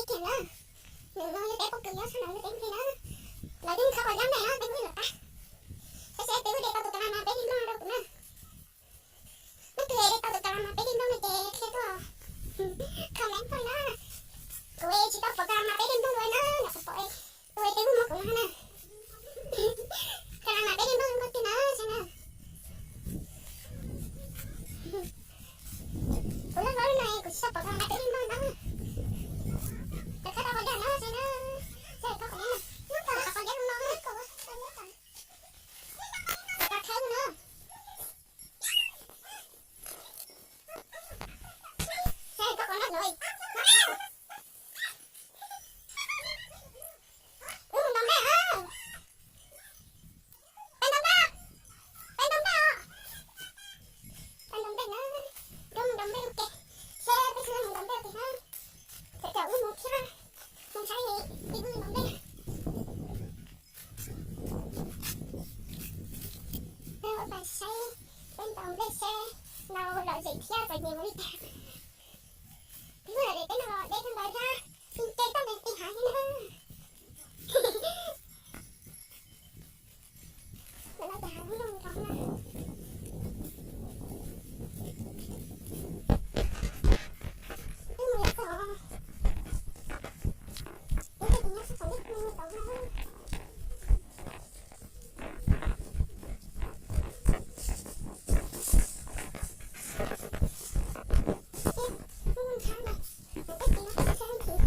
Tiag na, nws no yog peb pob kws nyob sab nraud nws peb nplej na. Lawv twb khawb qhov yab ntawm no peb nplej lawm qab. Saib seb peb ua de tau tus kas las mas peb li nploj rau kuv na. Leej twg de tau tus kas las mas peb li nploj no ces qhia tuaj comment tuaj na. Kuv tsis tau pom kas las mas peb li nploj dua na, yog kuv pom tus peb lub mob kuv no na. Kas las mas peb li nploj zoo nkauj tiag na, saib na. Kuv loj hlob no kuv tsis tau pom kas las mas peb li nploj na. Kuv khawb tau qhov yab no, saib na. Saib koj qhov yab no, nyob tau qhov yab no na, koj qhov yab no. Wb mus ntaus nplej, peb ntaus nplej, peb ntaus nplej os, peb ntaus nplej na, peb mus ntaus nplej ua ke, seb peb tsis mus ntaus nplej ua ke na, txawm tias wb mus thiab, mus saib li, wb mus ntaus nplej. Peb ua pas saib, peb ntaus nplej seb ntaus lom zem thiab txom nyem mus li cas. Peb ua lom zem peb ntaus deb kawg nkaus thiab, tis tes toj nqis nqis hav thiab na. Lawv los cas hav zoo zoo nraug na. Twb mus yam txog, twb tus nyob sab tom ntej mus tau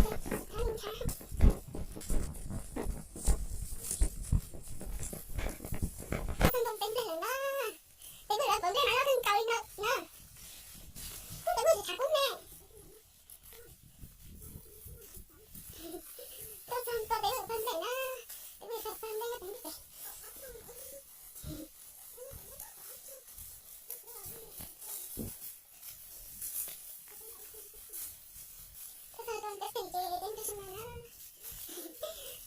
na. Peb lub lawv pov nplej no loj kawg nkaus li no na. Peb lub tsis tshav kub ne. Tuaj txog tua peb lub pawg nplej na. Peb lub pawg nplej nyob pem ntug kev. Tuaj txog tua peb pem ces peb mus tua xyoo no na.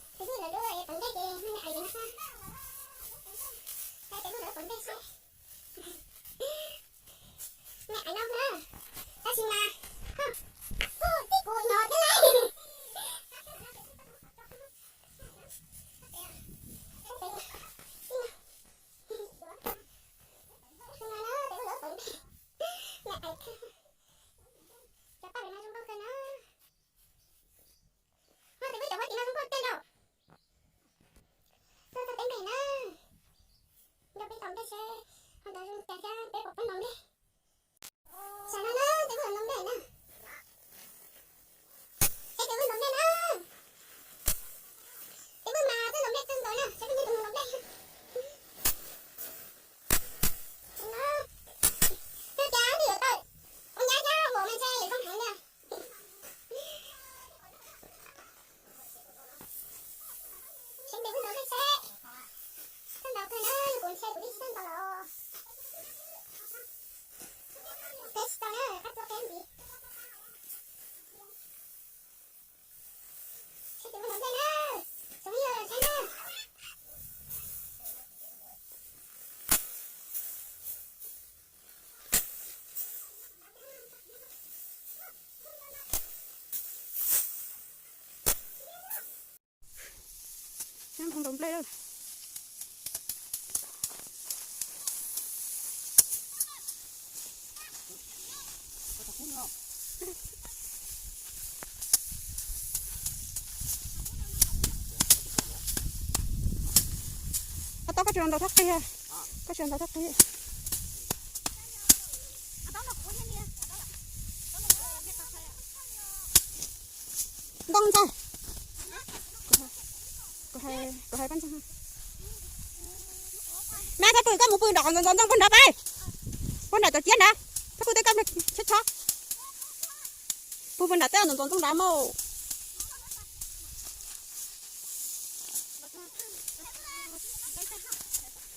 Peb lub lawv lub pov nplej ces nej ais no xwb. Peb lub lawv pov nplej xwb. Nws ais no na, tab sis mas, hu, tib kuv hnov thiab lauj. Nws ais kawg. Cov paj lawv no zoo nkauj kawg na. Ho tes peb cov huab tis no zoo nkauj tiag lauj. Tuaj txog peb nplej na. Nrog peb ntaus nplej seb ho ntaus zoo cas thiab peb pom peb ntaus nplej. Saum no na, peb wb los ntaus nplej na. Peb wb ntaus nplej na. Peb wb mas twb ntaus nplej kawg nkaus na, saib peb nyob tus ntaus nplej. No, twb cas twb yuav tau ua nyab thiab ua mas ntshe yuav zoo heev li. Seb peb wb ntaus nplej seb, koj ntaus kawg na, kuv ntshe kuv twb tsis tau ntaus los. Peb tsis tau na, qab txua peb ntxiv. Seb peb wb ntaus nplej na, tsoom phooj ywg saib na. Ntaus nplej lawm. Koj tau koj tsis los ntaus thaj qig, koj tsis los ntaus thaj qig. Ntxoog ntxoog. Kuv hais, kuv hais koj ntxoog. Mas txhob pw, koj mus pw nram qhov ntxoov ntxoov ntxooj puag nrad peb, puag nram cov ciab nrad, txhob pw tej koj chob chob. Pw puag nram tej ntxoov ntxoov ntxooj nrad mas.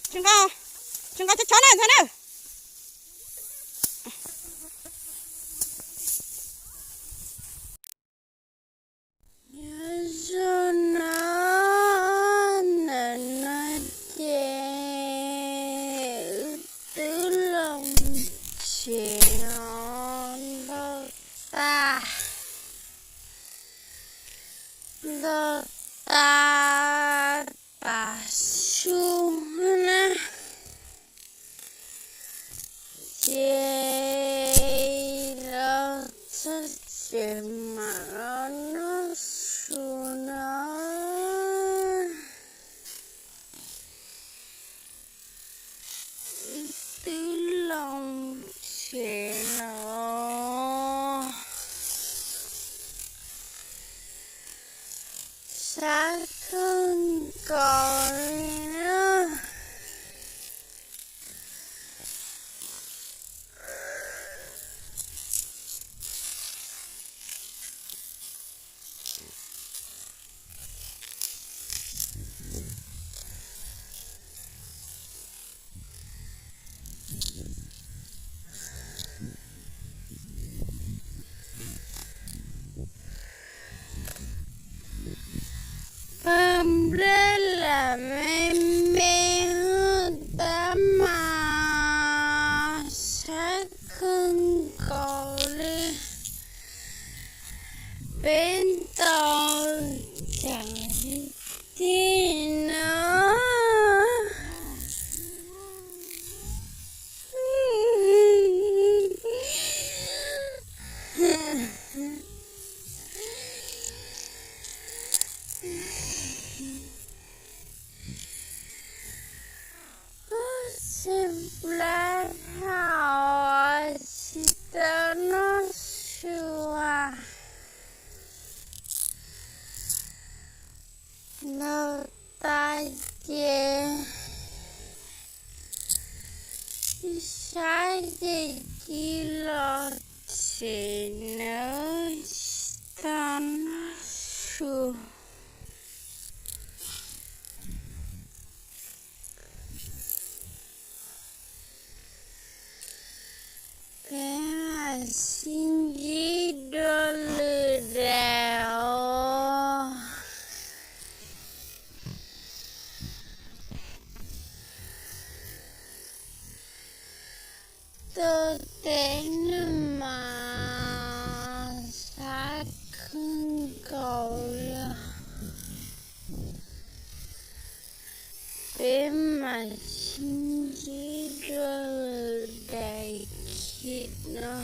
Tsis nqa, tsis nqa chob chob na ntxhais na. Nyob zoo na, ntawm no ces wb twb los tsev os, ntau tag. Los tas tas su na, ces los txog ces mam los noj su no. Twb loo ces los sab kawg nkaus li na. Pawg nplej lam me me tab mas sab kawg nkaus li. Peb tau cam tij no. Txheej plab dhau tsis tau noj su. Los tas ces saib ces cia los tsev nawb, tsis tau noj su. Peb mam sib ntsib dua lwm daim os. Tuaj teb no mas sab kawg nkaus li. Peb mam sib ntsib dua lwm daim khiv no.